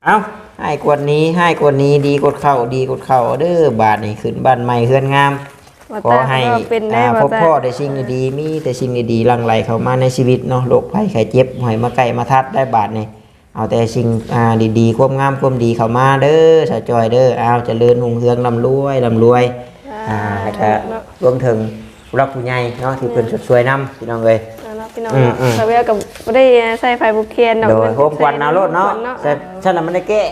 ເອົ້າ ຮ້າຍກວ່ານີ້ ຮ້າຍກວ່ານີ້ ດີກວ່າເກົ່າ ດີກວ່າເກົ່າເດີ້. ບາດນີ້ຂຶ້ນບ້ານໃໝ່ເຮືອນງາມ ວ່າ ຂໍໃຫ້ ແຕ່ວ່າເປັນໄດ້ ອ່າ ວ່າ ພົບພໍ້ແຕ່ ແຕ່ສິ່ງດີໆ ມີແຕ່ສິ່ງດີໆ ຫຼັ່ງໄຫຼເຂົ້າມາໃນຊີວິດເນາະ. ໂລກໄພໄຂ້ເຈັບ ໃຫ້ມາໃກ້ມາທັດໄດ້ບາດນີ້. ເອົາແຕ່ສິ່ງ ອ່າ ດີໆ ຄວາມງາມຄວາມດີເຂົ້າມາເດີ້ ສາວຈ້ອຍເດີ້. ອ້າວ ຈະເລີນຮຸ່ງເຮືອງ ລ່ຳລວຍ ລ່ຳລວຍ. ອ່າ ອ່າ ແລ້ວກະ ເນາະ ລວມເຖິງຜູ້ຫຼັກຜູ້ໃຫຍ່ເນາະ ທີ່ເພິ່ນ ແມ່ນ ຊ່ວຍນຳ ພີ່ນ້ອງເອີຍ. ເອົາເນາະ ພີ່ນ້ອງເນາະ ອືມໆ ສາວແວວກໍບໍ່ໄດ້ໃສ່ໄຟຜູກແຂນດອກ ໂດຍ ໂຮມຄວັນເອົາໂລດເນາະ. ໂຮມຄວັນເນາະ ແຕ່ຊັ້ນລະມັນໄດ້ແກ້.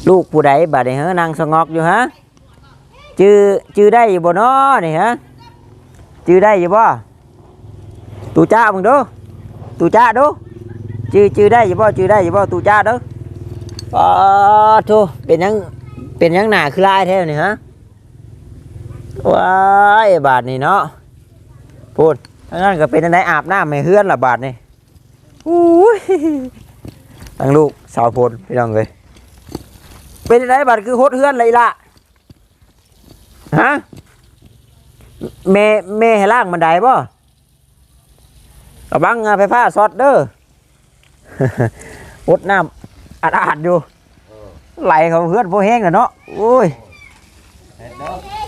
ລູກຜູ້ໃດບາດນີ້ເຮີ ນັ່ງສະຫງົອກຢູ່ຫະ? ຈື່ ຈື່ໄດ້ຢູ່ບໍ່ນໍນີ້ຫະ? ຈື່ໄດ້ຢູ່ບໍ່? ຕູຈະເບິ່ງດູ ຕູຈະດູ. ຈື່ ຈື່ໄດ້ຢູ່ບໍ່? ຈື່ໄດ້ຢູ່ບໍ່? ຕູຈະດູ. ປາໂທ ເປັນຫຍັງ ເປັນຫຍັງໜ້າຄືລາຍແທ້ນີ້ຫະ? ວ້າຍ ບາດນີ້ເນາະ ພຸ້ນ ທາງນັ້ນກໍເປັນຈັ່ງໃດ ອາບນ້ຳໃຫ້ເຮືອນລະບາດນີ້. ອູ້ຍ ທັງລູກສາວພົນ ພີ່ນ້ອງເອີຍ. ເປັນຈັ່ງໃດບາດ ຄືຫົດເຮືອນລະອີ່ຫຼ້າ? ຮະ ແມ່ ແມ່ໃຫ້ລ້າງບັນໄດບໍ່? ລະວັງໄຟຟ້າຊັອດເດີ້. ຫົດນ້ຳອາດໆຢູ່ ເອີ ໄຫຼເຂົ້າເຮືອນພໍແຮງແລ້ວເນາະ. ໂອ້ຍ ເອີ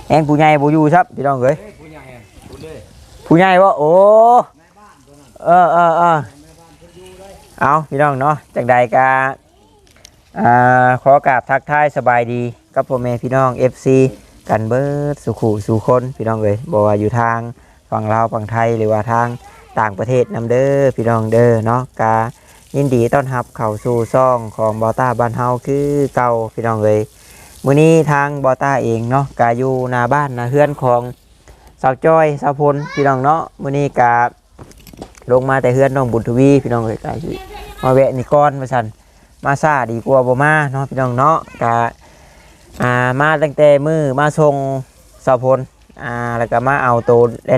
ແຮງຜູ້ໃຫຍ່ບໍ່ຢູ່ຊ້ຳ ພີ່ນ້ອງເອີຍ. ເອີ ຜູ້ໃຫຍ່ ຜູ້ເດ້ ຜູ້ໃຫຍ່ບໍ່? ໂອ້ ແມ່ບ້ານຕົວນັ້ນ ເອີໆໆ. ແມ່ບ້ານເພິ່ນຢູ່ເດ້. ເອົາ ພີ່ນ້ອງເນາະ ຈັ່ງໃດກະ ອ່າ ຂໍກາບທັກທາຍສະບາຍດີກັບພໍ່ແມ່ພີ່ນ້ອງ ເອັຟຊີ ກັນເບິດສູ່ຄູ່ສູ່ຄົນ ພີ່ນ້ອງເອີຍ. ບໍ່ວ່າຢູ່ທາງຝັ່ງລາວຝັ່ງໄທ ຫຼືວ່າທາງຕ່າງປະເທດນຳເດີ້ ພີ່ນ້ອງເດີ້ເນາະ. ກະຍິນດີຕ້ອນຮັບເຂົ້າສູ່ຊ່ອງຂອງບ່າວຕ້າບ້ານເຮົາຄືເກົ່າ ພີ່ນ້ອງເອີຍ. ມື້ນີ້ທາງບ່າວຕ້າເອງເນາະ ກະຢູ່ໜ້າບ້ານໜ້າເຮືອນຂອງສາວຈ້ອຍ ສາວພົນ ພີ່ນ້ອງເນາະ. ມື້ນີ້ກະ ລົງມາແຕ່ເຮືອນນ້ອງບຸນທະວີ ພີ່ນ້ອງເອີຍ. ກະຊິມາແວະນີ້ກ່ອນວ່າຊັ້ນ ມາຊ້າດີກວ່າບໍ່ມາເນາະ ພີ່ນ້ອງເນາະ. ກະ ອ່າ ມາຕັ້ງແຕ່ມື້ມາສົ່ງສາວພົນ ອ່າ ແລ້ວກະມາເອົາໂຕ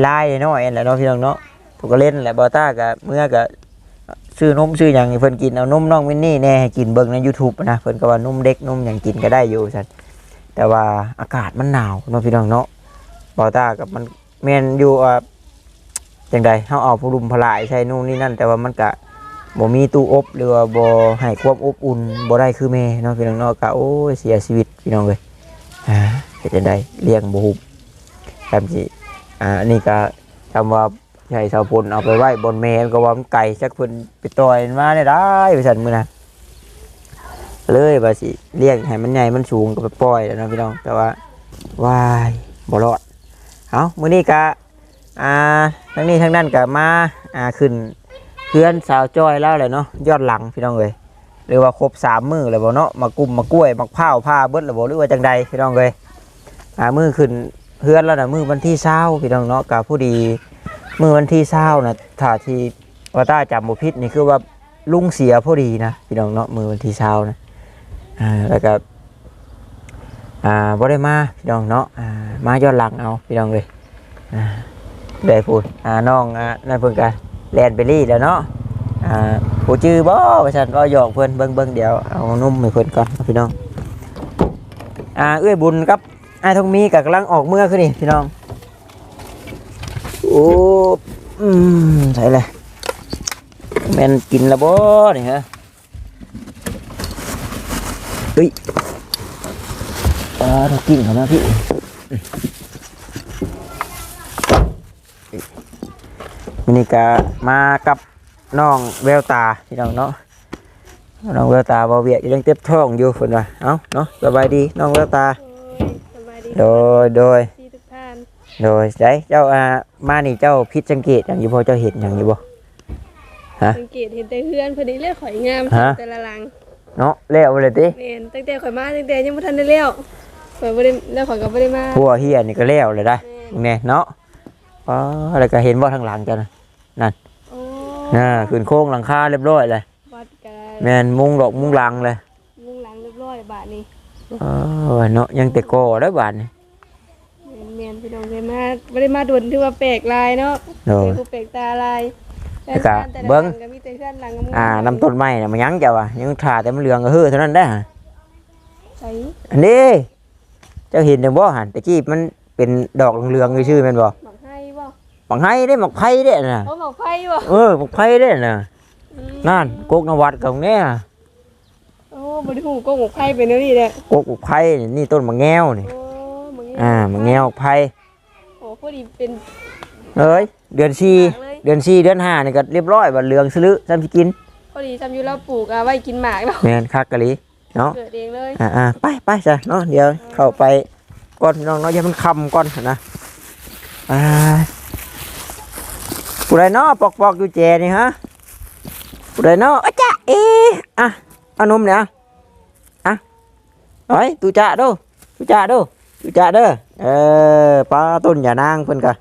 ຫຼາຍໆນ້ອຍໆຫັ້ນແຫຼະເນາະ ພີ່ນ້ອງເນາະ. ໂຕກະເລັນແຫຼະ ບ່າວຕ້າກະເມືອກະຊື້ນົມຊື້ຫຍັງໃຫ້ເພິ່ນກິນ ເອົານົມນ້ອງມິນນີ້ແດ່ໃຫ້ກິນ ເບິ່ງໃນຢູທູບນະ ເພິ່ນກໍວ່ານົມເດັກນົມຫຍັງກິນກໍໄດ້ຢູ່ວ່າຊັ້ນ. ແຕ່ວ່າອາກາດມັນໜາວເນາະ ພີ່ນ້ອງເນາະ. ບ່າວຕ້າກັບມັນ ແມ່ນຢູ່ວ່າຈັ່ງໃດ ເຮົາເອົາຜະລຸມຜະລາຍໃສ່ນູ່ນນີ້ນັ້ນ ແຕ່ວ່າມັນກະບໍ່ມີຕູ້ອົບ ຫຼືວ່າບໍ່ໃຫ້ຄວາມອົບອຸ່ນ ບໍ່ໄດ້ຄືແມ່ເນາະ ພີ່ນ້ອງເນາະ. ກະ ໂອ້ຍ ເສຍຊີວິດ ພີ່ນ້ອງເອີຍ. ຫາ ເຮັດຈັ່ງໃດ ລ້ຽງບໍ່ຫຸ້ມ ຊ່ຳຊິ ອ່າ ອັນນີ້ກະ ຊ່ຳວ່າໃຫ້ສາວພົນເອົາໄປໄວ້ບ່ອນແມ່ ມັນກໍວ່າມັນໄກ ຈັກເພິ່ນໄປຕ່ອຍມັນມາແນວໃດວ່າຊັ້ນ ມື້ນັ້ນ ເລີຍວ່າຊິລ້ຽງໃຫ້ມັນໃຫຍ່ມັນສູງ ກໍໄປປ່ອຍແລ້ວເນາະ ພີ່ນ້ອງ. ແຕ່ວ່າ ວ້າຍ ບໍ່ລອດ. ເອົ້າ ມື້ນີ້ກະ ອ່າ ທັງນີ້ທັງນັ້ນກໍມາ ອ່າ ຂຶ້ນເຮືອນສາວຈ້ອຍລາວແຫຼະເນາະ ຍ້ອນຫຼັງ ພີ່ນ້ອງເອີຍ. ຫຼືວ່າຄົບສາມມື້ແລ້ວບໍ່ເນາະ? ໝາກກຸ້ມໝາກກ້ວຍໝາກພ້າວຜ່າເບິດແລ້ວບໍ່ ຫຼືວ່າຈັ່ງໃດ ພີ່ນ້ອງເອີຍ? ອ່າ ມື້ຂຶ້ນເຮືອນລາວນະ ມື້ວັນທີຊາວ ພີ່ນ້ອງເນາະ. ກໍພໍດີມື້ວັນທີຊາວນະ ຖ້າທີ່ວ່າຕ້າຈຳບໍ່ຜິດນີ້ ຄືວ່າລຸງເສຍພໍດີນະ ພີ່ນ້ອງເນາະ ມື້ວັນທີຊາວນະ. ອ່າ ແລ້ວກໍ ອ່າ ບໍ່ໄດ້ມາ ພີ່ນ້ອງເນາະ. ອ່າ ມາຍ້ອນຫຼັງເອົາ ພີ່ນ້ອງເອີຍ. ອ່າ ໄດ້ພຸ້ນ ອ່າ ນ້ອງ ອ່າ ນັ້ນເພິ່ນກະແລ່ນໄປລີ້ແລ້ວເນາະ. ອ່າ ບໍ່ຈື່ບໍ່ວ່າຊັ້ນ ເວົ້າຫຍອກເພິ່ນ. ເບິ່ງໆ ດຽວເອົານົມໃຫ້ເພິ່ນກ່ອນເນາະ ພີ່ນ້ອງ. ອ່າ ເອື້ອຍບຸນກັບອ້າຍທອງມີກະກຳລັງອອກເມືອຄືນີ້ ພີ່ນ້ອງ. ໂອ້ ອືມ ໃສ່ແຫຼະ ແມ່ນກິນແລ້ວບໍ່ນີ້ຮະ? ເອີຍ ອ່າ ເອົາກິນເຂົ້າມາພີ່. ມື້ນີ້ກະມາກັບນ້ອງແວວຕາ ພີ່ນ້ອງເນາະ. ນ້ອງແວວຕາ ເວົ້າວຽກຍັງເຈັບທ້ອງຢູ່ ເພິ່ນວ່າ. ເອົ້າເນາະ ສະບາຍດີນ້ອງແວວຕາ. ໂດຍ ສະບາຍດີ ໂດຍ ໂດຍ ທີ່ທຸກທ່ານ. ໂດຍ ໃດເຈົ້າ ອ່າ ມານີ້ເຈົ້າຜິດສັງເກດຫຍັງຢູ່ບໍ່? ເຈົ້າເຫັນຫຍັງຢູ່ບໍ່? ຮະ? ສັງເກດເຫັນແຕ່ເຮືອນເພິ່ນນີ້ແຫຼະ ຂ້ອຍງາມ ຮະ? ແຕ່ລະຫຼັງເນາະ. ແລ້ວເລີຍຕິ? ແມ່ນ ຕັ້ງແຕ່ຂ້ອຍມາ ຕັ້ງແຕ່ຍັງບໍ່ທັນໄດ້ແລ້ວ ຂ້ອຍບໍ່ໄດ້ ແລ້ວຂ້ອຍກໍບໍ່ໄດ້ມາ. ຂົວເຮຍນີ້ກໍແລ້ວເລີຍໄດ໋ ແມ່ນ ແມ່ນເນາະ. ອໍ ແລ້ວກໍເຫັນບໍ່ທາງຫຼັງເຈົ້ານະ? ນັ້ນ ໂອ້ ອ່າ ຂຶ້ນໂຄງຫຼັງຄາຮຽບຮ້ອຍເລີຍ. ວັດກໍ ແມ່ນ ມຸງດອກມຸງຫຼັງເລີຍ ມຸງຫຼັງຮຽບຮ້ອຍບາດນີ້. ເອີ ເນາະ ຍັງແຕ່ກໍ່ເດີບາດນີ້. ແມ່ນໆ ພີ່ນ້ອງ ໄດ້ມາ ບໍ່ໄດ້ມາດົນ ຖືວ່າແປກຫຼາຍເນາະ. ໂດຍ ແປກຫູແປກຕາຫຼາຍ. ແລ້ວກະເບິ່ງ ກໍມີແຕ່ເຮືອນຫຼັງງາມໆ ອ່າ ນຳຕົ້ນໄມ້ນະ ມັນຍັງ ເຈົ້າວ່າ ຍັງຖ້າແຕ່ມັນເຫຼືອງກໍເຮີເທົ່ານັ້ນໄດ໋. ໄປ ອັນນີ້ ເຈົ້າເຫັນແລ້ວບໍ່ຫັ້ນ? ຕະກີ້ມັນເປັນດອກເຫຼືອງໆຊື່ໆ ແມ່ນບໍ່? ໝາກໄຮບໍ່? ໝາກໄຮເດ້ ໝາກໄຜ່ເດ້ນະ. ໂອ້ ໝາກໄຜ່ບໍ່? ເອີ ໝາກໄຜ່ເດ້ນະ. ອືມ ນັ້ນ ກົກນະວັດກໍແນ່. ໂອ້ ບໍ່ໄດ້ຮູ້ ກົກໝາກໄຜ່ເປັນແນວນີ້ແຫຼະ. ກົກໝາກໄຜ່ນີ້ ນີ້ຕົ້ນໝາກແງວນີ້. ໂອ້ ໝາກແງວ ອ່າ ໝາກແງວໝາກໄຜ່. ໂອ້ ພໍດີເປັນ ເອີຍ ເດືອນສີ່ ເດືອນສີ່ ເດືອນຫ້ານີ້ກໍລຽບຮ້ອຍ ບັດເຫຼືອງສະລຶ ຊ່ຳຊິກິນ. ພໍດີຊ່ຳຢູ່ລາວປູກ ເອົາໄວ້ກິນໝາກເນາະ. ແມ່ນ ຄັກກະລີເນາະ ເກີດເອງເລີຍ. ອ່າໆ ໄປ ໄປຊະເນາະ ດຽວເຂົ້າໄປກ່ອນພີ່ນ້ອງເນາະ ຢ່າໃຫ້ມັນຄ່ຳກ່ອນນະ. ອ່າ ຜູ້ໃດເນາະ ປອກໆຢູ່ແຈນີ້ຮະ? ຜູ້ໃດເນາະ? ອາຈະເອ ອ່ະ ເອົານົມນີ້ ອ່ະ ອ່ະ ເອີຍ ຕູຈະດູ ຕູຈະດູ ຕູຈະເດີ. ເອີ ປ້າ ຕົ້ນຢານາງເພິ່ນກະ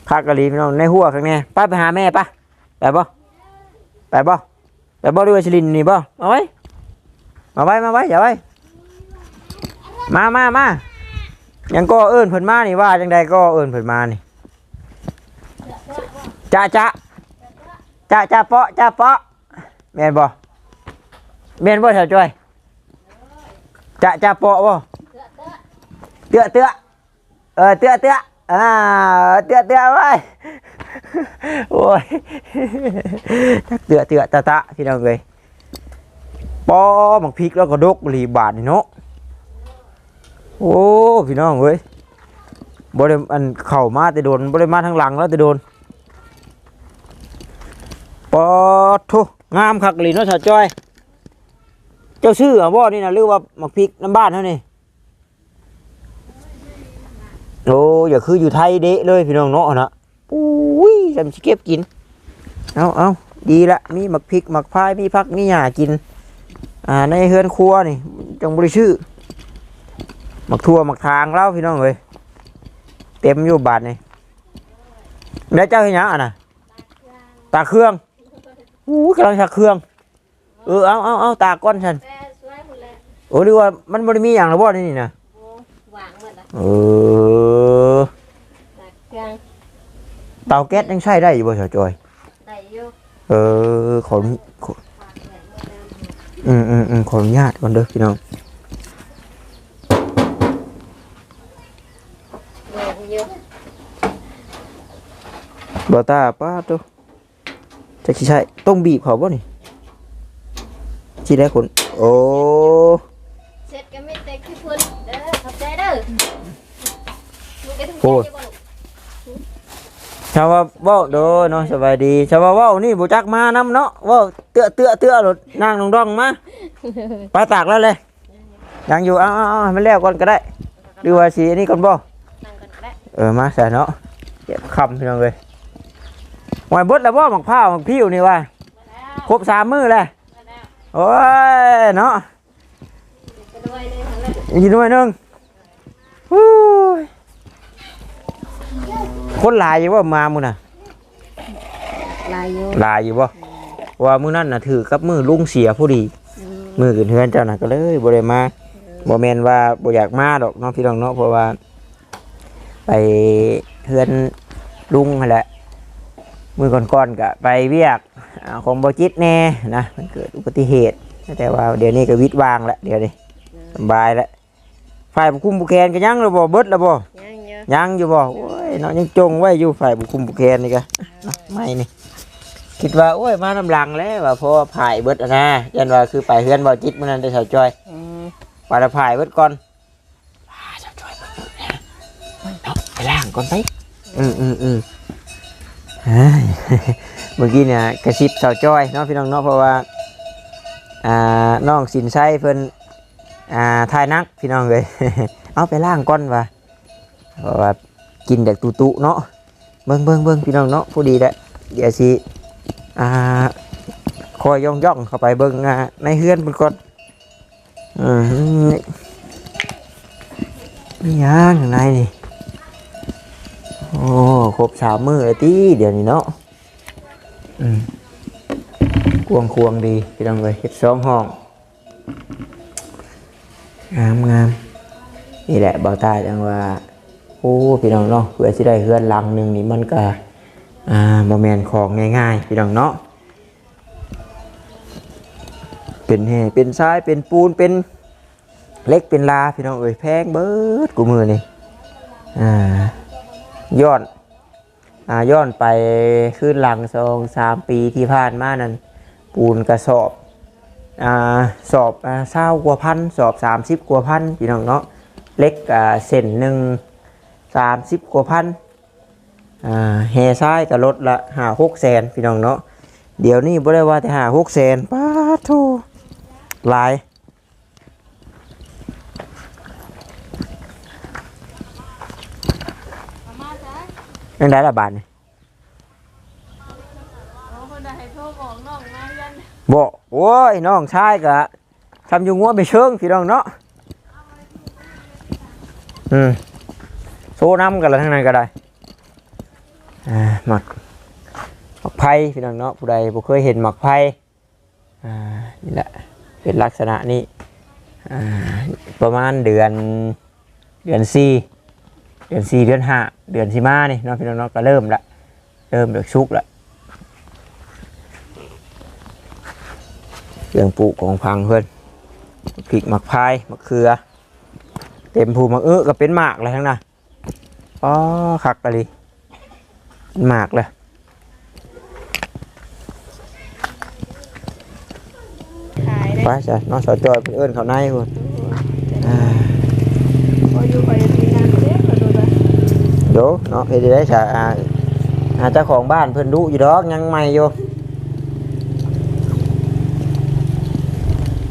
ຄັກກະລີພີ່ນ້ອງ ໃນຫົວຂ້າງແນ່. ໄປ ໄປຫາແມ່ປະ ໄປບໍ່? ໄປບໍ່? ໄປບໍ່ ຫຼືວ່າຊິຫຼິ້ນນີ້ບໍ່? ມາໄວ້ ມາໄວ້ ມາໄວ້ ຢ່າໄວ້ ມາ ມາ ມາ. ຫຍັງກໍເອີ້ນເພິ່ນມານີ້ ວ່າຈັ່ງໃດກໍເອີ້ນເພິ່ນມານີ້? ຈະ ຈະ ຈະ ຈະເປາະ ຈະເປາະ. ແມ່ນບໍ່? ແມ່ນບໍ່ສາວຈ້ອຍ? ຈະ ຈະເປາະບໍ່? ເຕື້ອ ເຕື້ອ ເອອ ເຕື້ອ ເຕື້ອ ອ່າ ເຕື້ອ ເຕື້ອ ໄວ້. ໂອ້ຍ ຈັກເຕື້ອ ເຕື້ອ ຕະຕະ ພີ່ນ້ອງເອີຍ. ປາ ໝາກພິກລາວກໍດົກອີ່ຫຼີບາດນີ້ເນາະ. ໂອ້ ພີ່ນ້ອງເອີຍ ບໍ່ໄດ້ ອັນ ເຂົ້າມາແຕ່ດົນ ບໍ່ໄດ້ມາທາງຫຼັງລາວແຕ່ດົນ. ປາໂທ້ ງາມຄັກອີ່ຫຼີເນາະສາວຈ້ອຍ. ເຈົ້າຊື້ເອົາບໍ່ນີ້ນະ ຫຼືວ່າໝາກພິກນຳບ້ານເຮົານີ້? ໂອ້ ຢ່າຄືຢູ່ໄທເດະເລີຍພີ່ນ້ອງເນາະ ຫັ້ນນະ. ປຸ້ຍ ຊ່ຳຊິເກັບກິນ. ເອົາ ເອົາ ດີລະ ມີໝາກພິກໝາກພາຍ ມີຜັກມີຫຍ້າກິນ ອ່າ ໃນເຮືອນຄົວນີ້ ຈັ່ງບໍ່ໄດ້ຊື້. ໝາກຖົ່ວໝາກຖາງລາວ ພີ່ນ້ອງເອີຍ ເຕັມຢູ່ບາດນີ້. ແລ້ວເຈົ້າເຮັດຫຍັງຫັ້ນນະ? ຕາກເຄື່ອງ. ອູ້ຍ ກຳລັງຕາກເຄື່ອງ. ເອີ ເອົາ ເອົາ ເອົາ ຕາກກ່ອນຊັ້ນ. ແປຊ່ວຍພຸ້ນແຫຼະ. ໂອ້ ຫຼືວ່າມັນບໍ່ໄດ້ມີຫຍັງແລ້ວບໍ່ໃນນີ້ນະ? ໂອ້ ວາງໝົດລະ. ເອີ ຕາກເຄື່ອງ. ເຕົາແກັສຍັງໃຊ້ໄດ້ຢູ່ບໍ່ສາວຈອຍ? ໄດ້ຢູ່. ເອີ ຂໍ ຂໍ ອືມໆໆ ຂໍອະນຸຍາດກ່ອນເດີພີ່ນ້ອງ. ແມ່ນຢູ່. ບໍ່ຕາ ປາດໂທ້. ຈັກຊິໃຊ້ ຕ້ອງບີບເຂົາບໍ່ນີ້? ຊິໄດ້ຄົນ ໂອ້ ເສັດກໍມີແຕ່ຂີ້ຝຸ່ນເດີ. ຂອບໃຈເດີ. ໂອ້ ຊາວວ່າເວົ້າ ໂດຍເນາະ ສະບາຍດີ. ຊາວວ່າເວົ້ານີ້ບໍ່ຈັກມານຳເນາະ ເວົ້າເຕື້ອໆໆໂລດ ນັ່ງດອງໆມາ. ໄປຕາກແລ້ວແຫຼະ. ຍັງຢູ່ ເອົາໆໆ ໃຫ້ມັນແລ້ວກ່ອນກໍໄດ້ ຫຼືວ່າຊິອັນນີ້ກ່ອນບໍ່? ນັ່ງກ່ອນກໍໄດ້. ເອີ ມາຊະເນາະ ເຈັບຄຳພີ່ນ້ອງເອີຍ. ຫວາຍ ເບິດແລ້ວບໍ່ ໝາກພ້າວໝາກພິ້ວນີ້ວ່າ? ເບິດແລ້ວ. ຄົບສາມມື້ແລ້ວ. ເບິດແລ້ວ. ໂອ້ຍເນາະ ອີກໜ່ວຍໜຶ່ງຫັ້ນແຫຼະ ອີກໜ່ວຍໜຶ່ງ. ໂອ້ຍ ຄົນຫຼາຍຢູ່ບໍ່ມາມື້ນະ? ຫຼາຍຢູ່. ຫຼາຍຢູ່ບໍ່? ອືມ ເພາະວ່າມື້ນັ້ນນະຖືກກັບມື້ລຸງເສຍພໍດີ. ອືມ ມື້ຂຶ້ນເຮືອນເຈົ້ານະ ກໍເລີຍບໍ່ໄດ້ມາ. ອືມ ບໍ່ແມ່ນວ່າບໍ່ຢາກມາດອກເນາະ ພີ່ນ້ອງເນາະ ເພາະວ່າໄປເຮືອນລຸງຫັ້ນແຫຼະ. ມື້ກ່ອນໆກໍໄປວຽກ ອ່າ ຂອງບໍ່ຈິດແດ່ນະ ມັນເກີດອຸບັດຕິເຫດ. ແຕ່ວ່າດຽວນີ້ກໍວິດວ່າງແລ້ວ ດຽວນີ້. ອືມ ສະບາຍແລ້ວ. ຝ້າຍຜູ້ຄຸມຜູ້ແຂນກໍຍັງແລ້ວບໍ່? ເບິດແລ້ວບໍ່? ຍັງຢູ່. ຍັງຢູ່ບໍ່? ໂອ້ຍເນາະ ຍັງຈົ່ງໄວ້ຢູ່ ຝ້າຍຜູ້ຄຸມຜູ້ແຂນນີ້ກະ. ເນາະ ໄມ້ນີ້ ຄິດວ່າ ໂອ້ຍ ມານຳຫຼັງແລ້ວວ່າ ເພາະວ່າຝ້າຍເບິດຫັ້ນນາ. ຢ້ານວ່າຄືໄປເຮືອນບໍ່ຈິດມື້ນັ້ນເດ້ ສາວຈອຍ. ອືມ ວ່າແຕ່ຝ້າຍເບິດກ່ອນ. ອ່າ ສາວຈອຍເບິ່ງເນາະ ໄປລ້າງກ່ອນໄປ. ອືມໆໆ ເອີຍ ເມື່ອກີ້ນີ້ກະຊິບສາວຈອຍເນາະ ພີ່ນ້ອງເນາະ ເພາະວ່າ ອ່າ ນ້ອງສິນໄຊເພິ່ນ ອ່າ ຖ່າຍໜັງ ພີ່ນ້ອງເອີຍ. ເອົາໄປລ້າງກ່ອນວ່າ ເພາະວ່າກິນຢາກຕຸໆເນາະ. ເບິ່ງໆໆ ພີ່ນ້ອງເນາະ ພໍດີແຫຼະ ດຽວຊິ ອ່າ ຄ່ອຍຍ່ອງໆເຂົ້າໄປເບິ່ງ ອ່າ ໃນເຮືອນເພິ່ນກ່ອນ. ເອີ ມີຫຍັງຂ້າງໃນນີ້? ໂອ້ ຄົບສາມມື້ແລ້ວຕິ ດຽວນີ້ເນາະ. ອືມ ກວ້າງຂວາງດີ ພີ່ນ້ອງເອີຍ ເຮັດສອງຫ້ອງ ງາມໆ. ນີ້ແຫຼະ ບ່າວຕາຈັ່ງວ່າ ໂອ້ ພີ່ນ້ອງເນາະ ເພື່ອຊິໄດ້ເຮືອນຫຼັງໜຶ່ງນີ້ ມັນກະ ອ່າ ບໍ່ແມ່ນຂອງງ່າຍໆ ພີ່ນ້ອງເນາະ. ເປັນແຮ່ເປັນຊາຍ ເປັນປູນ ເປັນ ເຫຼັກເປັນລາພີ່ນ້ອງເອີຍ ແພງເບີດກູມື້ນີ້. ອ່າ ຍ້ອນ ອ່າ ຍ້ອນໄປຄືນຫຼັງສອງສາມປີທີ່ຜ່ານມານັ້ນ ປູນກະສອບ ອ່າ ສອບ ອ່າ ຊາວກວ່າພັນ ສອບສາມສິບກວ່າພັນພີ່ນ້ອງເນາະ. ເຫຼັກ ອ່າ ເສັ້ນໜຶ່ງສາມສິບກວ່າພັນ. ອ່າ ແຮ່ຊາຍກໍລົດລະຫ້າຫົກແສນພີ່ນ້ອງເນາະ. ດຽວນີ້ບໍ່ໄດ້ວ່າແຕ່ຫ້າຫົກແສນ ປາດໂທ້ ຫຼາຍ. ຈັ່ງໃດລະບາດນີ້? ບໍ່ ໂອ້ຍ ນ້ອງຊາຍກະ ຊ່ຳຢູ່ງົວໄປເຊີງພີ່ນ້ອງເນາະ. ອືມ ໂຊນຳກັນລະທາງນັ້ນກໍໄດ້. ອ່າ ໝາກ ໝາກໄຜ່ພີ່ນ້ອງເນາະ ຜູ້ໃດບໍ່ເຄີຍເຫັນໝາກໄຜ່ ອ່າ ນີ້ແຫຼະ ເປັນລັກສະນະນີ້. ອ່າ ປະມານເດືອນ ເດືອນສີ່ ເດືອນສີ່ ເດືອນຫ້າ ເດືອນຊິມານີ້ເນາະ ພີ່ນ້ອງເນາະ ກໍເລີ່ມລະ ເລີ່ມຈະສຸກລະ. ເຄື່ອງປູກຂອງຝັງເພິ່ນ ພິກ ໝາກພາຍ ໝາກເຂືອ ເຕັມພູ. ໝາກອຶກໍເປັນໝາກແລ້ວທັງນັ້ນ. ອໍ ຄັກອີ່ຫຼີ ເປັນໝາກແລ້ວ. ຂາຍເດ້ ໄປຊະເນາະ ສາວຈ້ອຍເພິ່ນເອີ້ນເຂົ້າໃນພຸ້ນ. ອ່າ ພໍຢູ່ ຂ້ອຍກິນນ້ຳເຕັມແລ້ວໂດດ. ໂດເນາະ ເຮັດໄດ້ຊະ. ອ່າ ອ່າ ເຈົ້າຂອງບ້ານເພິ່ນດຸຢູ່ດອກ ຍັງໃໝ່ຢູ່.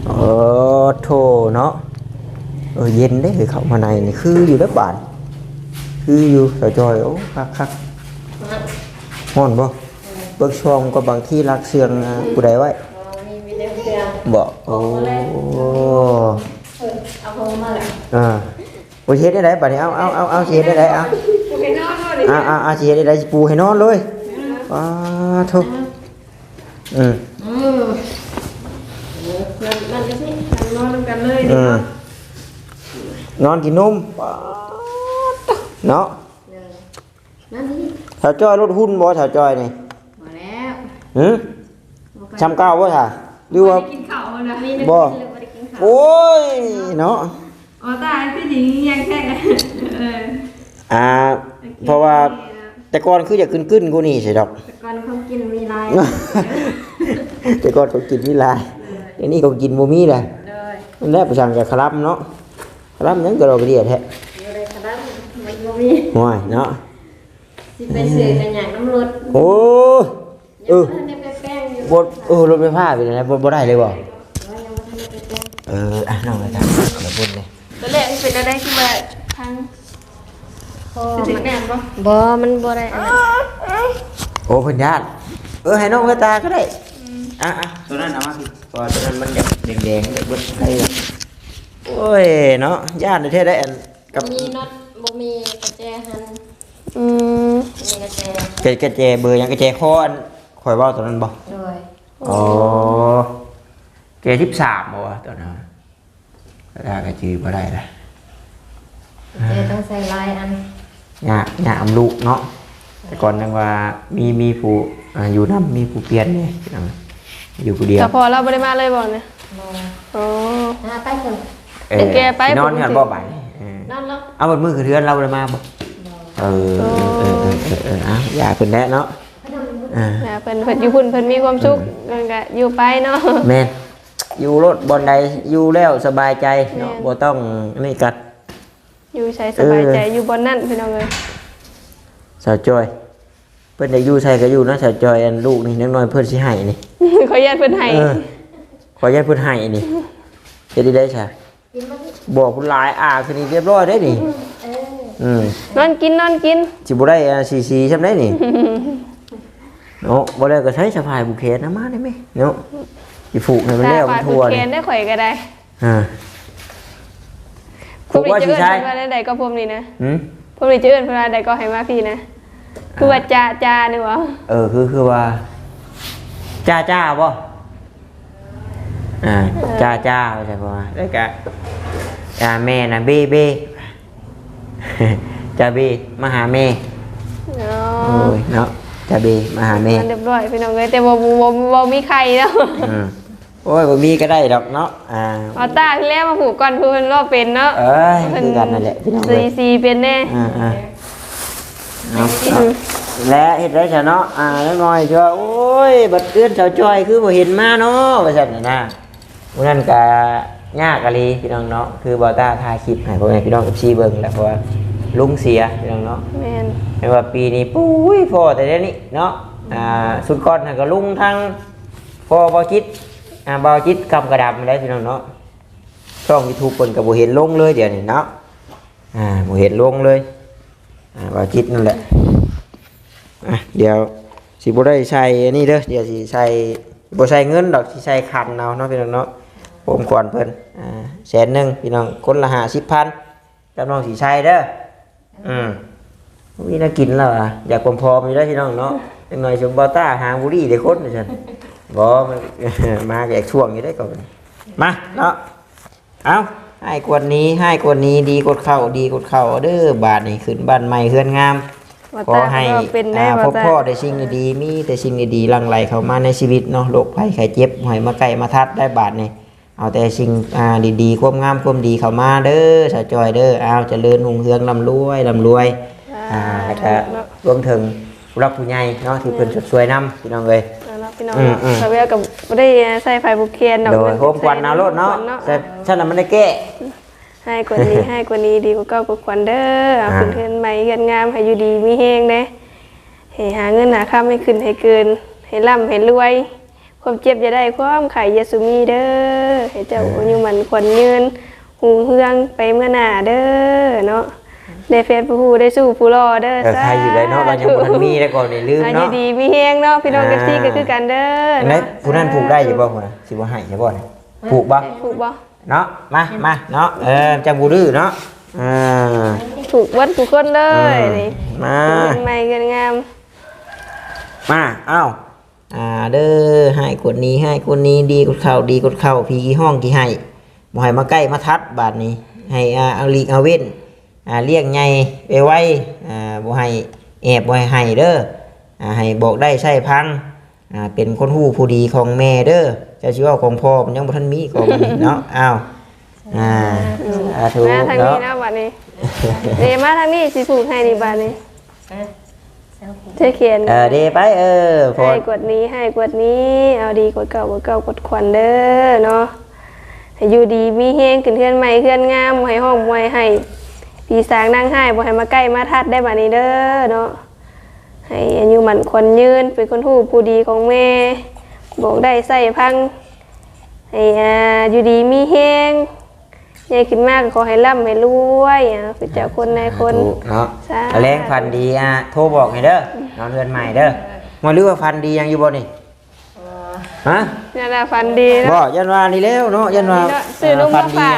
ໂອ້ໂທ້ເນາະ. ເອີ ເຢັນເດ້ ເຂົ້າມາໃນນີ້ຄືຢູ່ເດ້ບາດ ຄືຢູ່ສາວຈ້ອຍ. ໂອ້ ຄັກໆ. ຮ້ອນບໍ່? ເບິ່ງຊ່ອງກໍບາງທີລັກເຊື່ອງ ອ່າ ຜູ້ໃດໄວ້. ບໍ່ ໂອ້ ເອີ ເອົາໂຮມມາແລ້ວ. ອ່າ ໂອ້ຍ ຊິເຮັດແນວໃດບາດນີ້? ເອົາ ເອົາ ເອົາ ເອົາ ຊິເຮັດແນວໃດ? ເອົາ ເອົາ ເອົາ ຊິເຮັດແນວໃດ? ປູໃຫ້ນອນເລີຍ. ອ່າ ໂທ້. ອືມ ອືມ ນັ້ນ ນັ້ນກໍຊິ ນອນນຳກັນເລີຍ. ອືມ ເນາະ ນອນກິນນົມ ປາດເນາະ. ນັ້ນນີ້ ສາວຈ້ອຍລົດຫຸ່ນບໍ່ ສາວຈ້ອຍນີ້? ບໍ່ແລ້ວ. ຫື? ບໍ່ຄ່ອຍ ຊ່ຳເກົ່າບໍ່ຊະ ຫຼືວ່າບໍ່ໄດ້ກິນເຂົ້ານະ? ບໍ່ໄດ້ກິນເຂົ້າ. ໂອ້ຍເນາະ. ອໍ ຕາຍ ຄືຊິແຍງແທ້. ເອີ ອ່າ ໂອເຄ ເພາະວ່າແຕ່ກ່ອນຄືຢາກກຶ້ນໆກວ່ານີ້ຊິດອກ. ແຕ່ກ່ອນຂອງກິນມີຫຼາຍ ແຕ່ກ່ອນຂອງກິນມີຫຼາຍ. ເອີ ດຽວນີ້ຂອງກິນບໍ່ມີແລ້ວ. ໂດຍ ນັ້ນແຫຼະ ໄປສັ່ງກະຄະລຳເນາະ. ຄະລຳຫຍັງກະດອກກະເດຍແທ້. ບໍ່ໄດ້ຄະລຳ ມັນບໍ່ມີ. ໂອ້ຍເນາະ. ຊິໄປຊື້ກະຍາກນຳລົດ. ໂອ້ ເອີ ຍັງບໍ່ທັນໄດ້ໄປແປງຢູ່. ບໍ່ ເອີ ລົດໄຟຟ້າເປັນຈັ່ງໃດ ບໍ່ ບໍ່ໄດ້ເລີຍບໍ່? ຍັງບໍ່ທັນໄດ້ໄປແປງ. ເອີ ອ່ະ ນ້ອງໄປຕາມລະບຸນເດ້. ຕອນແລກມັນເປັນແນວໃດ ຄືວ່າພັງ? ບໍ່ ມັນ ບໍ່ ມັນບໍ່ໄດ້ອັນນັ້ນ. ໂອ້ ເພິ່ນຢ້ານ. ເອີ ໃຫ້ນ້ອງໄປຕາກໍໄດ້. ອືມ ອ່ະໆ ຕົວນັ້ນເອົາມາ ເພາະວ່າຕົວນັ້ນມັນຢາກແດງໆ ຢາກເບິດໄຟ. ໂອ້ຍເນາະ ຢ້ານແທ້ໆ ໄດ້ອັນ ກັບ ບໍ່ມີນັອດ ບໍ່ມີກະແຈຫັ້ນ. ອືມ ມີກະແຈ ກະ ກະແຈເບີຫຍັງ? ກະແຈຄໍອັນຂ້ອຍເວົ້າຕອນນັ້ນບໍ່? ໂດຍ. ອໍ ອໍ ແຈສິບສາມບໍ່ວະຕອນນັ້ນ? ລະກະຈື່ບໍ່ໄດ້ລະ. ແຈຕ້ອງໃສ່ຫຼາຍອັນ. ຍາກ ຍາກນຳລູກເນາະ. ແຕ່ກ່ອນຍັງວ່າມີ ມີຜູ້ ອ່າ ຢູ່ນຳ ມີຜູ້ປ່ຽນແດ່ ຢູ່ຜູ້ດຽວ. ສະເພາະລາວບໍ່ໄດ້ມາເລີຍບໍ່ນີ້? ບໍ່. ອໍ ອ່າ ໄປເຖິງ ເອີ ແກໄປ ຊິນອນເຮືອນບໍ່ບາດນີ້? ເອີ ນອນແລ້ວ. ເອົາ ເບິດມື້ຄືເຮືອນລາວບໍ່ໄດ້ມາບໍ່? ບໍ່. ເອີ ເອີ ເອີ ເອີ ເອີ ເອີ ເອົາ ຢ່າເພິ່ນແຫຼະເນາະ. ອ່າ ຢ່າເພິ່ນ ເພິ່ນຢູ່ພຸ້ນເພິ່ນມີຄວາມສຸກ. ອືມ ເພິ່ນກະຢູ່ໄປເນາະ. ແມ່ນ ຢູ່ໂລດ ບ່ອນໃດຢູ່ແລ້ວສະບາຍໃຈເນາະ. ແມ່ນ ບໍ່ຕ້ອງອັນນີ້ກັນ ຢູ່ໃສສະບາຍໃຈ ເອີ ຢູ່ບ່ອນນັ້ນ ພີ່ນ້ອງເອີຍ. ສາວຈ້ອຍ ເພິ່ນຢາກຢູ່ໃສກໍຢູ່ນະ ສາວຈ້ອຍ. ອັນລູກນີ້ ຢ່າງໜ້ອຍເພິ່ນຊິໃຫ້ນີ້. ຂ້ອຍຢ້ານເພິ່ນໃຫ້. ເອີ ຂ້ອຍຢ້ານເພິ່ນໃຫ້ນີ້. ເຮັດໄດ້ໃດຊະ? ບໍ່ ພຸ້ນຫຼາຍ ອາ ຄືນີ້ລຽບຮ້ອຍເດ້ນີ້. ເອີ ອືມ ນອນກິນ ນອນກິນ. ຊິບໍ່ໄດ້ ອາ ສີໆ ຊ່ຳໃດນີ້. ເນາະ ບໍ່ແລ້ວກໍໃຊ້ສະພາຍຜູກແຂນນຳມາໄດ້ແມະເນາະ. ຊິຜູກໃຫ້ມັນແລ້ວ ສະພາຍຜູກແຂນໄດ້ ຂ້ອຍກໍໄດ້. ອ່າ ຜູກວ່າຊິໃຊ້ ເພິ່ນວ່າແນວໃດກໍ ຜົມນີ້ນະ. ຫື? ຜົມນີ້ຈະເອີ້ນເພິ່ນວ່າໃດກໍ ໃຫ້ມາພີ້ນະ. ຄືວ່າ ອ່າ ຈາ ຈານີ້ຫວາ? ເອີ ຄື ຄືວ່າ ຈາ ຈາບໍ່? ອ່າ ເອີ ຈາ ຈາ ວ່າຊັ້ນ ເພາະວ່າ ແລ້ວກະ ຈາແມ່ນະ ເບ ເບ ຈາເບ ມາຫາແມ່. ອໍ ໂອ້ຍເນາະ ຈາເບ ມາຫາແມ່. ລຽບຮ້ອຍພີ່ນ້ອງເອີຍ ແຕ່ວ່າບໍ່ ບໍ່ ບໍ່ມີໄຂ້ເນາະ. ອືມ ໂອ້ຍ ບໍ່ມີກໍໄດ້ດອກເນາະ ອ່າ ເອົາຕາຄືແລ້ວມາຜູກກ່ອນ ຜູ້ເພິ່ນເວົ້າເປັນເນາະ ເອີຍ ຄືກັນນັ້ນແຫຼະ ພີ່ນ້ອງເອີຍ ສີເປັນແດ່ ອ່າໆ ເອົາ ເອົາ ແລະເຮັດໄດ້ຊະເນາະ ອ່າ ຈັກໜ່ອຍຊິວ່າ ໂອ້ຍ ບັດເອື້ອນສາວຈ້ອຍຄືບໍ່ເຫັນມາເນາະ ວ່າຊັ້ນນະ ມື້ນັ້ນກະຍາກອີ່ຫຼີພີ່ນ້ອງເນາະ ຄືບໍ່ຕ້າຖ່າຍຄລິບໃຫ້ພໍ່ແມ່ພີ່ນ້ອງ ເອັຟຊີ ເບິ່ງແຫຼະ ເພາະວ່າລຸງເສຍພີ່ນ້ອງເນາະ ແມ່ນ ແຕ່ວ່າປີນີ້ ປຸ້ຍ ພໍ້ແຕ່ດຽວນີ້ເນາະ ອ່າ ຊຸດກ່ອນຫັ້ນກໍລຸງທັງພໍ່ບ່າວຈິດ ອ່າ ບ່າວຈິດຄຳກະດຳໄດ໋ພີ່ນ້ອງເນາະ ຊ່ອງຢູທູບເພິ່ນກໍບໍ່ເຫັນລົງເລີຍດຽວນີ້ເນາະ ອ່າ ບໍ່ເຫັນລົງເລີຍ ອ່າ ບ່າວຈິດນັ້ນແຫຼະ ອ່ະ ດຽວຊິບໍ່ໄດ້ໃສ່ອັນນີ້ເດີ ດຽວຊິໃສ່ ບໍ່ໃສ່ເງິນດອກ ຊິໃສ່ຂັນເອົາເນາະພີ່ນ້ອງເນາະ ໂຮມຂວັນເພິ່ນ ອ່າ ແສນໜຶ່ງພີ່ນ້ອງ ຄົນລະຫ້າສິບພັນ ກັບນ້ອງສີໄຊເດີ ອືມ ມີແນວກິນແລ້ວຫວາ ຢາກຜອມໆຢູ່ເດີພີ່ນ້ອງເນາະ ຈັກໜ່ອຍຊຸມບໍ່ຕ້າຫາບູລີເດ້ຄົນວ່າຊັ້ນ ບໍ່ ມັນ ມາກໍຢາກຊ່ວງຢູ່ເດ້ກໍ ມາເນາະ ເອົາ ຮ້າຍກວ່ານີ້ ຮ້າຍກວ່ານີ້ ດີກວ່າເກົ່າ ດີກວ່າເກົ່າເດີ ບາດນີ້ຂຶ້ນບ້ານໃໝ່ເຮືອນງາມ ບໍ່ຕ້າ ຂໍໃຫ້ ກໍເປັນໄດ້ ອ່າ ບໍ່ຕ້າ ພົບພໍ້ແຕ່ສິ່ງດີໆ ມີແຕ່ສິ່ງດີໆ ຫຼັ່ງໄຫຼເຂົ້າມາໃນຊີວິດເນາະ ໂລກໄພໄຂ້ເຈັບ ບໍ່ໃຫ້ມາໃກ້ມາທັດໄດ້ບາດນີ້ ເອົາແຕ່ສິ່ງ ອ່າ ດີໆ ຄວາມງາມຄວາມດີເຂົ້າມາເດີ ສາວຈ້ອຍເດີ ອ້າວ ຈະເລີນຮຸ່ງເຮືອງ ລ່ຳລວຍ ລ່ຳລວຍ ສາທຸ ອ່າ ແລ້ວກໍ ເນາະ ລວມເຖິງຜູ້ຫຼັກຜູ້ໃຫຍ່ເນາະ ທີ່ເພິ່ນ ແມ່ນ ຊ່ວຍນຳ ພີ່ນ້ອງເອີຍ ເນາະ ພີ່ນ້ອງ ອືມ ເນາະ ອືມ ສາວແວວກໍບໍ່ໄດ້ໃສ່ຜ້າຜູກແຂນດອກ ໂດຍ ໂຮມຂວັນເອົາໂລດເນາະ ໂຮມຂວັນເນາະ ແຕ່ຊັ້ນນະມັນໄດ້ແກ້ ຮ້າຍກວ່ານີ້ ຮ້າຍກວ່ານີ້ ດີກວ່າເກົ່າກວ່າຂວັນເດີ ອ່າ ເອົາຂຶ້ນເຮືອນໃໝ່ເຮືອນງາມ ໃຫ້ຢູ່ດີມີແຮງເດ້ ໃຫ້ຫາເງິນຫາຄຳ ໃຫ້ຂຶ້ນໃຫ້ເກີນ ໃຫ້ລ່ຳໃຫ້ລວຍ ຄວາມເຈັບຢ່າໄດ້ ຄວາມໄຂ້ຢ່າສູ່ມີເດີ ໃຫ້ເຈົ້າ ເອີ ອາຍຸໝັ້ນຂວັນຍືນ ຮຸ່ງເຮືອງໄປເມືອໜ້າເດີເນາະ ໄດ້ແຟນຜູ້ຮູ້ ໄດ້ຊູ້ຜູ້ຫຼໍ່ເດີ ເອີ ສາທຸ ໃຄຢູ່ໄດ໋ເນາະ ລາວຍັງບໍ່ທັນມີໄດ້ກ່ອນນີ້ ລືມເນາະ ຢູ່ດີມີແຮງເນາະ ພີ່ນ້ອງ ອ່າ ເອັຟຊີ ກໍຄືກັນເດີ ອັນໃດ ເນາະ ຜູ້ນັ້ນຜູກໄດ້ຢູ່ບໍ່ ຜູ້ນັ້ນ ຊິບໍ່ໃຫ້ໃຊ່ບໍ່ ຜູກບໍ່ ຜູກບໍ່ ເນາະ ມາ ມາເນາະ ເອີ ຈັ່ງບໍ່ດື້ເນາະ ອ່າ ຜູກເບິດທຸກຄົນເລີຍ ອືມ ນີ້ ມາ ເຮືອນໃໝ່ເຮືອນງາມ ມາ ເອົ້າ ອ່າ ເດີ ຮ້າຍກວ່ານີ້ ຮ້າຍກວ່ານີ້ ດີກວ່າເກົ່າ ດີກວ່າເກົ່າ ຜີຂີ້ຮ້ອງຂີ້ໄຫ້ ບໍ່ໃຫ້ມາໃກ້ມາທັດບາດນີ້ ໃຫ້ ອ່າ ເອົາຫຼີກເອົາເວັ້ນ ອ່າ ລ້ຽງໃຫຍ່ໄວໆ ອ່າ ບໍ່ໃຫ້ແອບ ບໍ່ໃຫ້ໄຫ້ເດີ ອ່າ ໃຫ້ບອກໄດ້ໃຊ້ຟັງ ອ່າ ເປັນຄົນຮູ້ຜູ້ດີຂອງແມ່ເດີ ເຈົ້າຊິເວົ້າຂອງພໍ່ມັນຍັງບໍ່ທັນມີ ຂອງມັນນີ້ເນາະ ອ້າວ ອ່າ ສາທຸ ມາທາງນີ້ເນາະ ເນາະ ບັດນີ້ ເດ ມາທາງນີ້ ຊິຜູກໃຫ້ນີ້ ບັດນີ້ ເທແຂນ ເອີ ເດ ໄປ ເອີ ໃຫ້ກວດນີ້ ໃຫ້ກວດນີ້ ເອົາດີກວດເກົ່າ ກວດເກົ່າກວດຂວັນເດີເນາະ ໃຫ້ຢູ່ດີມີແຮງ ຂຶ້ນເຮືອນໃໝ່ເຮືອນງາມ ບໍ່ໃຫ້ຮ້ອງ ບໍ່ໃຫ້ໄຫ້ ຜີສາງນາງຮ້າຍ ບໍ່ໃຫ້ມາໃກ້ມາທັດໄດ້ ບັດນີ້ເດີເນາະ ໃຫ້ອາຍຸໝັ້ນຂວັນຍືນ ເປັນຄົນຮູ້ຜູ້ດີຂອງແມ່ ບອກໄດ້ໃຊ້ຟັງ ໃຫ້ ອ່າ ຢູ່ດີມີແຮງ ໃຫຍ່ຂຶ້ນມາກໍຂໍໃຫ້ລ່ຳໃຫ້ລວຍ ອ່າ ເປັນເຈົ້າຄົນນາຍຄົນ ສາທຸເນາະ ສາທຸ ແລງຝັນດີ ອ່າ ໂທບອກໃຫ້ເດີ ນອນເຮືອນໃໝ່ເດີ ບໍ່ຮູ້ວ່າຝັນດີຫຍັງຢູ່ບໍ່ນີ້ ຮະ ຢ້ານວ່າຝັນດີເນາະ ບໍ່ ຢ້ານວ່ານີ້ແລ້ວເນາະ ຢ້ານວ່າ ຊື້ນົມມາຝາກ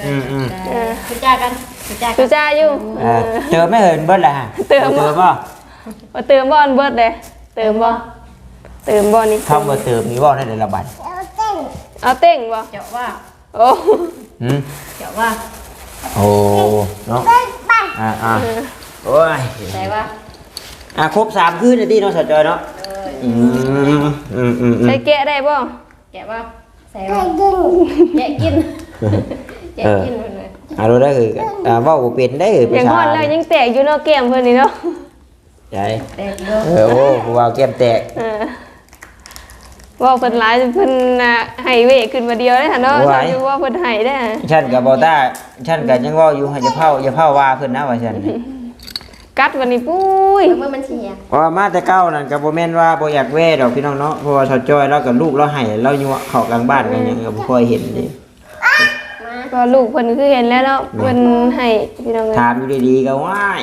ອືມໆ ເອີ ຄືຈ້າກັນ ຄືຈ້າກັນ ຄືຈ້າຢູ່ ເອີ ເຕີມໄດ້ເຮີຍ ເບິດແລ້ວຫະ ເຕີມ ເຕີມບໍ່ ບໍ່ເຕີມບໍ່ ອັນເບິດເດ້ ເຕີມບໍ່ ເຕີມບໍ່ນີ້ ຄຳວ່າເຕີມນີ້ເວົ້າໄດ້ແຕ່ລະບັດ ເອົາເຕັງບໍ່ ເຈາະວ່າ ໂອ້ ຫືມ ເຈາະວ່າ ໂອ້ ເນາະ ອ່າໆ ເອີ ໂອ້ຍ ໃສ່ວ່າ ອ່າ ຄົບສາມຄືນແລ້ວຕິເນາະ ສາວຈອຍເນາະ ເອີ ອືມ ອືມໆໆ ໃສ່ແກະໄດ້ບໍ່ ແກະບໍ່ ໃສ່ບໍ່ ແກະກິນ ແກະກິນ ເອີ ເພິ່ນວ່າ ເອົາໂລດເດີ ອ່າ ເວົ້າບໍ່ເປັນເດ້ ຢາກຮອດແລ້ວຍັງແຕກຢູ່ເນາະ ແກ້ມເພິ່ນນີ້ເນາະ ໃຈ ແຕກຢູ່ ເອີ ໂອ້ ຜູ້ວ່າວແກ້ມແຕກ ເອີ ເວົ້າເພິ່ນຫຼາຍ ເພິ່ນນະໃຫ້ເວຂຶ້ນມາດຽວເດ້ຫັ້ນເນາະ ໂອ້ຍ ເຈົ້າຢູ່ວ່າເພິ່ນໃຫ້ເດ້ ຊັ້ນກໍບໍ່ຕ້າ ຊັ້ນກໍຍັງເວົ້າຢູ່ ໃຫ້ຢ່າເຝົ້າ ຢ່າເຝົ້າວ່າເພິ່ນນະ ວ່າຊັ້ນ ກັດບັດນີ້ ປຸ້ຍ ເບິ່ງມັນຊິເຫຍ ວ່າມາແຕ່ເກົ່ານັ້ນກໍບໍ່ແມ່ນວ່າບໍ່ຢາກແວ່ດອກພີ່ນ້ອງເນາະ ເພາະວ່າສາວຈອຍລາວກໍລູກລາວໃຫ້ ລາວຍົວະເຂົ້າກາງບ້ານ ອືມ ກໍຍັງກໍບໍ່ຄ່ອຍເຫັນເດ້ ກໍລູກເພິ່ນຄືເຫັນແລ້ວເນາະ ແມ່ນ ເພິ່ນໃຫ້ພີ່ນ້ອງເອີຍ ຖາມຢູ່ດີໆກໍ ວ້າຍ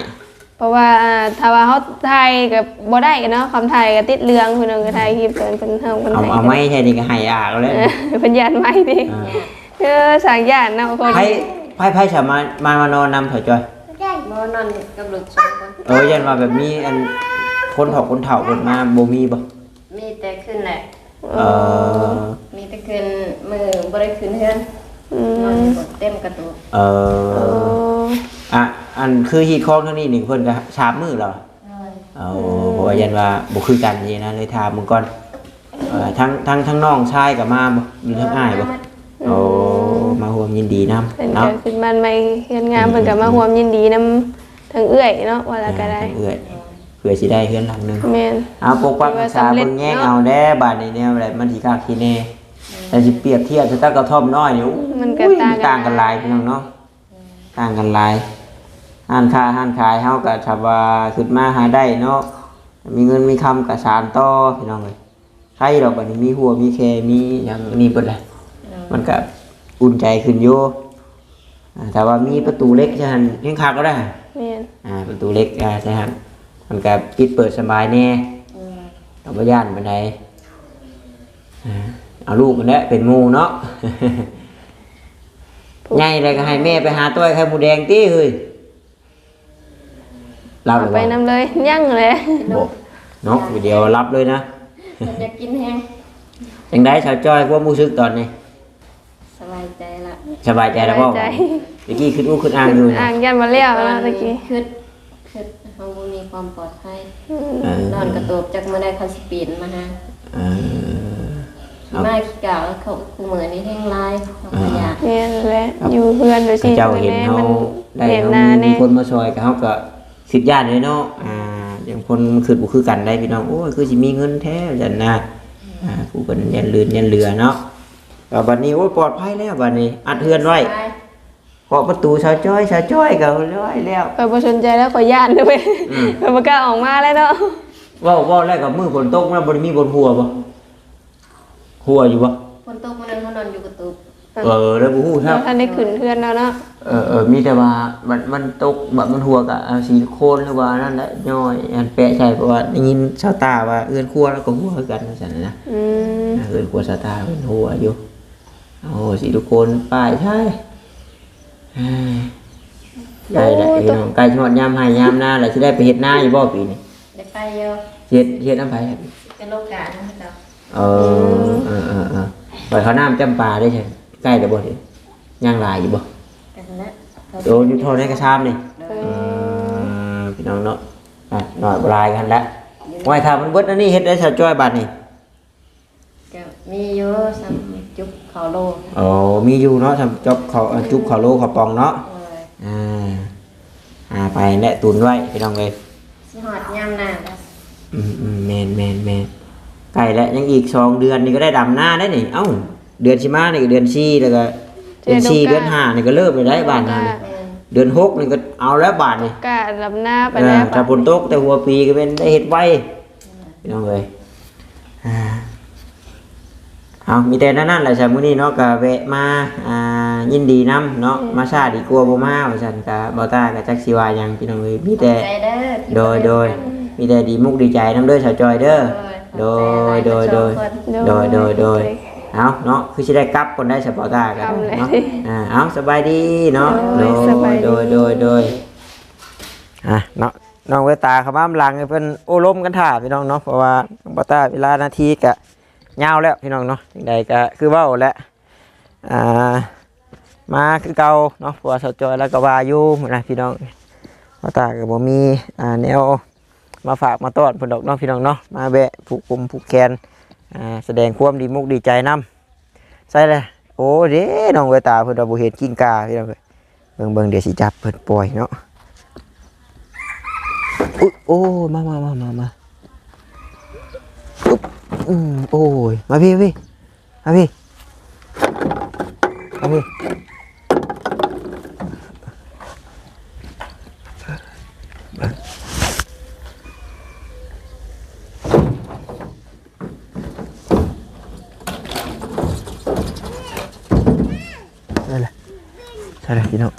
ເພາະວ່າ ອ່າ ຖ້າວ່າເຮົາຖ່າຍກໍບໍ່ໄດ້ເນາະ ຄຳຖ່າຍກໍຕິດເລື່ອງ ພີ່ນ້ອງ ກໍຖ່າຍຄລິບຕອນເພິ່ນຮ້ອງເພິ່ນ ເອົາ ໄຫ້ ເອົາໄມ້ແທ້ນີ້ກໍໄຫ້ອາກແລ້ວ ເອີ ເພິ່ນຢ້ານໄມ້ຕິ ອ່າ ເອີ ຊ່າງຢ້ານເນາະ ເພິ່ນ ໃຜ ໃຜ ໃຜສາມາດມາ ມານອນນຳເຂົາຈ້ອຍ ບໍ່ ນອນກັບລູກສອງຄົນ ເອີ ຢ້ານວ່າແບບມີອັນ ຄົນເຖົ້າ ຄົນເຖົ້າເພິ່ນມາ ບໍ່ມີບໍ່ ມີແຕ່ຄືນແລະ ເອີ ເອີ ມີແຕ່ຄືນມື້ບໍ່ໄດ້ຂຶ້ນເຮືອນ ອືມ ນອນຢູ່ເຕັມກະໂຕ ເອີ ເອີ ອ່ະ ອັນຄືຮີດຄອງທາງນີ້ນີ້ ເພິ່ນກໍສາມມື້ແລ້ວ ໂດຍ ເອົາ ອືມ ເພາະວ່າຢ້ານວ່າບໍ່ຄືກັນນີ້ນະ ເລີຍຖາມເບິ່ງກ່ອນ ເອີ ທາງ ທາງ ທາງນ້ອງຊາຍກໍມາບໍ່ ຫຼືທາງອ້າຍບໍ່? ມາໝົດ. ໂອ້ ອືມ ມາຮ່ວມຍິນດີນຳ ເພິ່ນ ເນາະ ກໍຂຶ້ນບ້ານໃໝ່ເຮືອນງາມ ອືມ ເພິ່ນກໍມາ ອືມ ຮ່ວມຍິນດີນຳທາງເອື້ອຍເນາະ ວ່າລະກໍໄດ້ ອ່າ ທາງເອື້ອຍ ເພື່ອຊິໄດ້ເຮືອນຫຼັງໜຶ່ງ. ແມ່ນ ເອົາ ປົກປັກຮັກສາເບິ່ງແຍງເອົາແດ່ ບາດນີ້ແນວໃດມັນຊິຄັກຊິແນ່. ແຕ່ຊິປຽບທຽບໃສ່ກັບກະທ່ອມນ້ອຍນີ້ ໂອ້ຍ ມັນກໍຕ່າງກັນ ມັນຕ່າງກັນຫຼາຍພີ່ນ້ອງເນາະ. ຕ່າງກັນຫຼາຍ ຮ້ານຄ້າຮ້ານຂາຍເຮົາກໍຖ້າວ່າຂຶ້ນມາຫາໄດ້ເນາະ ມີເງິນມີຄຳກໍສານຕໍ່ພີ່ນ້ອງເອີຍ. ໃຄດອກ ບັດນີ້ມີຮົ້ວມີແຄມີຫຍັງນີ້ເບິດແຫຼະ ເອີ ມັນກໍອຸ່ນໃຈຂຶ້ນຢູ່. ອ່າ ຖ້າວ່າມີປະຕູເຫຼັກຊະຫັ້ນແຮງຄັກກໍໄດ້. ແມ່ນ ອ່າ ປະຕູເຫຼັກ ອ່າ ຊະຫັ້ນ ມັນກໍປິດເປີດສະບາຍແດ່ ເອີ ກໍບໍ່ຢ້ານປານໃດ. ອ່າ ເອົາລູກຫັ້ນແຫຼະເປັນໝູ່ເນາະ. ໃຫຍ່ແລ້ວກໍໃຫ້ແມ່ໄປຫາຕ້ອຍໄຂ່ມົດແດງຕິເຮີ້ຍ. ເອົາໄປນຳເລີຍ ຍັງແຫຼະ ບໍ່ເນາະ ດຽວຫຼັບເລີຍນະ. ຢາກກິນແຮງ. ຈັ່ງໃດສາວຈ້ອຍ ຄວາມຮູ້ສຶກຕອນນີ້? ສະບາຍໃຈລະ. ສະບາຍໃຈແລ້ວບໍ່? ສະບາຍໃຈ. ຕະກີ້ຄຶດອຸຄຶດອ່າງຢູ່ ອ່າງຢ້ານບໍ່ແລ້ວເນາະ ຕະກີ້ ຄຶດ ຄຶດ ເຮົາບໍ່ມີຄວາມປອດໄພ. ອືມ ເອີ ນອນກະໂຕບ ຈັກມື້ໃດເຂົາຊິປີນມາຫາ. ເອີ ມາຂີ້ກາວ ເຂົາ ຄູ່ມື້ນີ້ແຮງຫຼາຍ ເຂົາກໍຢາກ. ແມ່ນແຫຼະ ຢູ່ເຮືອນໂດຍ ເຂົາເຈົ້າເຫັນເຮົາໄດ້ ເຮົາມີ ມີຄົນມາຊ່ອຍ ກໍເຮົາກໍຄິດຢ້ານເດ້ເນາະ. ອ່າ ຢ່າງຄົນຄຶດບໍ່ຄືກັນໄດ໋ພີ່ນ້ອງ ໂອ້ຍ ຄືຊິມີເງິນແທ້ ວ່າຊັ້ນນະ. ອ່າ ຜູ້ເພິ່ນຍັນລື່ນຍັນເຫຼືອເນາະ. ກໍບັດນີ້ ໂອ້ຍ ປອດໄພແລ້ວ ບັດນີ້ອັດເຮືອນໄວ້. ເຄາະປະຕູ ສາວຈ້ອຍ ສາວຈ້ອຍ ກໍຮ້ອຍແລ້ວ. ຂ້ອຍບໍ່ສົນໃຈແລ້ວ ຂ້ອຍຢ້ານເດ້. ອືມ ຂ້ອຍບໍ່ກ້າອອກມາແລ້ວເນາະ. ເວົ້າ ເວົ້າແລ້ວກໍມື້ຝົນຕົກ ມັນບໍ່ໄດ້ມີບ່ອນຫົວບໍ່? ຫົວຢູ່ບໍ່? ຝົນຕົກມື້ນັ້ນເຮົານອນຢູ່ກະຕູບ. ເອີ ແລ້ວບໍ່ຮູ້ຊ້ຳ. ບໍ່ທັນໄດ້ຂຶ້ນເຮືອນແລ້ວເນາະ. ເອີ ເອີ ມີແຕ່ວ່າມັນ ມັນຕົກ ບາດມັນຫົວກໍເອົາສີໂຄນ ຫຼືວ່ານັ້ນແຫຼະ ຍ້ອຍອັນແປະໃສ່ ເພາະວ່າໄດ້ຍິນຊາວຕາວ່າເຮືອນຄົວລາວກໍຫົວຄືກັນ ວ່າຊັ້ນນະ. ອືມ ເຮືອນຄົວຊາວຕາເພິ່ນຫົວຢູ່. ໂອ້ ສີທຸກຄົນ ປ້າຍໃຊ້ ໃກ້ແລ້ວ ໂອ້ ພີ່ນ້ອງ ໃກ້ຮອດຍາມໄຮ່ຍາມນາແລ້ວ ຊິໄດ້ໄປເຮັດນາຢູ່ບໍ່ປີນີ້? ໄດ້ໄປຢູ່. ເຮັດ ເຮັດນຳໃຜ? ເປັນໂລການນຳເຂົາເຈົ້າ. ເອີ ເອີ ເອີ ເອີ ໄປເຂົ້ານ້ຳຈຳປາໄດ້ໃສ? ໃກ້ແລ້ວບໍ່? ຍັງຫຼາຍຢູ່ບໍ່? ກັນແຫຼະ. ໂອ້ ຢູ່ທໍ່ໃນກະຊາມນີ້. ເອີ ເອີ ພີ່ນ້ອງເນາະ. ອ່ະ ໜ້ອຍບໍ່ຫຼາຍກັນລະ. ໂອ້ຍ ຖ້າມັນເບິດອັນນີ້ເຮັດໄດ້ສາວຈ້ອຍບາດນີ້? ກໍມີຢູ່ ສ່ຳຈຸກເຂົ້າໂລ. ໂອ້ ມີຢູ່ເນາະ ສ່ຳຈຸກເຂົ້າ ເອີ ຈຸກເຂົ້າໂລເຂົ້າປ່ອງເນາະ. ເອີ ອ່າ ອ່າ ໄປແຫຼະ ຕຸນໄວ້ພີ່ນ້ອງເອີຍ ຊິຮອດຍາມໜ້າແລ້ວ. ອືມໆ ແມ່ນໆໆ ໃກ້ແລ້ວ ຍັງອີກສອງເດືອນນີ້ກໍໄດ້ດຳນາແລ້ວນີ້. ເອົ້າ ເດືອນຊິມານີ້ກໍເດືອນສີ່ ແລ້ວກໍເດືອນສີ່ ເດືອນຫ້ານີ້ກໍເລີ່ມແລ້ວໄດ໋ບ້ານເຮົານີ້. ເດືອນຫົກນີ້ກໍເອົາແລ້ວບາດນີ້ ກໍດຳນາໄປແລ້ວ. ເອີ ຖ້າຝົນຕົກແຕ່ຫົວປີກໍແມ່ນໄດ້ເຮັດໄວ ພີ່ນ້ອງເອີຍ. ອ່າ ເອົາ ມີແຕ່ນັ້ນໆແຫຼະ ຊະ ມື້ນີ້ເນາະ ກະແວະມາ ອ່າ ຍິນດີນຳເນາະ. ອືມ ມາຊ້າດີກວ່າບໍ່ມາ ວ່າຊັ້ນ. ກະ ບໍ່ຕ້າກະຈັກຊິວ່າຫຍັງ ພີ່ນ້ອງເອີຍ ມີແຕ່ ຂອບໃຈເດີ ໂດຍໆ ມີແຕ່ດີມຸກດີໃຈນຳເດີ ສາວຈອຍເດີ. ໂດຍ ໂດຍ ໂດຍ ໂດຍ ໂດຍ ໂດຍ ໂດຍ ໂດຍ ໂດຍ ໂດຍ ໂດຍ ໂດຍ ເອົາເນາະ ຄືຊິໄດ້ກັບກ່ອນໄດ໋ ສະ ບໍ່ຕ້າກະເນາະ. ອ່າ ເອົາ ສະບາຍດີເນາະ. ໂດຍ ໂດຍ ສະບາຍດີ ໂດຍ ໂດຍ ໂດຍ ອ່າ ເນາະ ນ້ອງເວຕາເຂົ້າມານຳຫຼັງ ໃຫ້ເພິ່ນໂອ້ລົມກັນຖ້າ ພີ່ນ້ອງເນາະ ເພາະວ່າບໍ່ຕ້າເວລານາທີກະຍາວແລ້ວ ພີ່ນ້ອງເນາະ. ຈັ່ງໃດກະຄືເວົ້າແຫຼະ ອ່າ ມາຄືເກົ່າເນາະ ເພາະວ່າສາວຈອຍລາວກະວ່າຢູ່ ມື້ນະ ພີ່ນ້ອງ ບໍ່ຕ້າກະບໍ່ມີ ອ່າ ແນວມາຝາກມາຕ້ອນເພິ່ນດອກເນາະ ພີ່ນ້ອງເນາະ. ມາແວະຜູກກົມຜູກແຂນ ອ່າ ສະແດງຄວາມດີມຸກດີໃຈນຳ. ໃສ່ແຫຼະ ໂອ້ເດ້ ນ້ອງເວຕາເພິ່ນວ່າບໍ່ເຫັນກິ້ງກ່າ ພີ່ນ້ອງເອີຍ. ເບິ່ງໆ ດຽວຊິຈັບເພິ່ນປ່ອຍເນາະ. ອຸ້ຍ ໂອ້ ມາ ມາ ມາ ມາ ມາ ອຶບ ອືມ ໂອ້ຍ ມາພີ້ ມາພີ້ ມາພີ້ ມາພີ້. ໃສ່ແຫຼະ ໃສ່ແຫຼະ ພີ່ນ້ອງ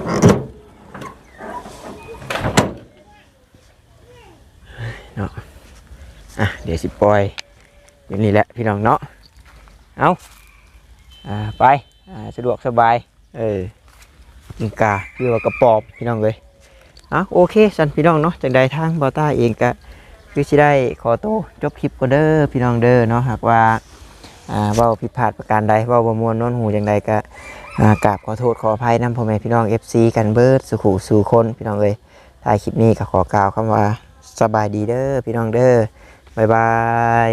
ເນາະ. ອ່ະ ດຽວຊິປ່ອຍຢູ່ນີ້ແຫຼະ ພີ່ນ້ອງເນາະ. ເອົາ ອ່າ ໄປ ອ່າ ສະດວກສະບາຍ. ເອີ ກິ້ງກ່າ ຫຼືວ່າກະປອມ ພີ່ນ້ອງເອີຍ. ເອົາ ໂອເຄຊັ້ນ ພີ່ນ້ອງເນາະ ຈັ່ງໃດທາງບໍ່ຕ້າເອງກະຄືຊິໄດ້ຂໍໂຕຈົບຄລິບກ່ອນເດີ ພີ່ນ້ອງເດີເນາະ. ຫາກວ່າ ອ່າ ເວົ້າຜິດພາດປະການໃດ ເວົ້າບໍ່ມ່ວນນວນຫູຈັ່ງໃດກະ ອ່າ ກາບຂໍໂທດຂໍອະໄພນຳພໍ່ແມ່ພີ່ນ້ອງ ເອັຟຊີ ກັນເບິດສູ່ຜູ້ສູ່ຄົນ ພີ່ນ້ອງເອີຍ. ທ້າຍຄລິບນີ້ກະຂໍກ່າວຄຳວ່າ ສະບາຍດີເດີ ພີ່ນ້ອງເດີ ບາຍບາຍ.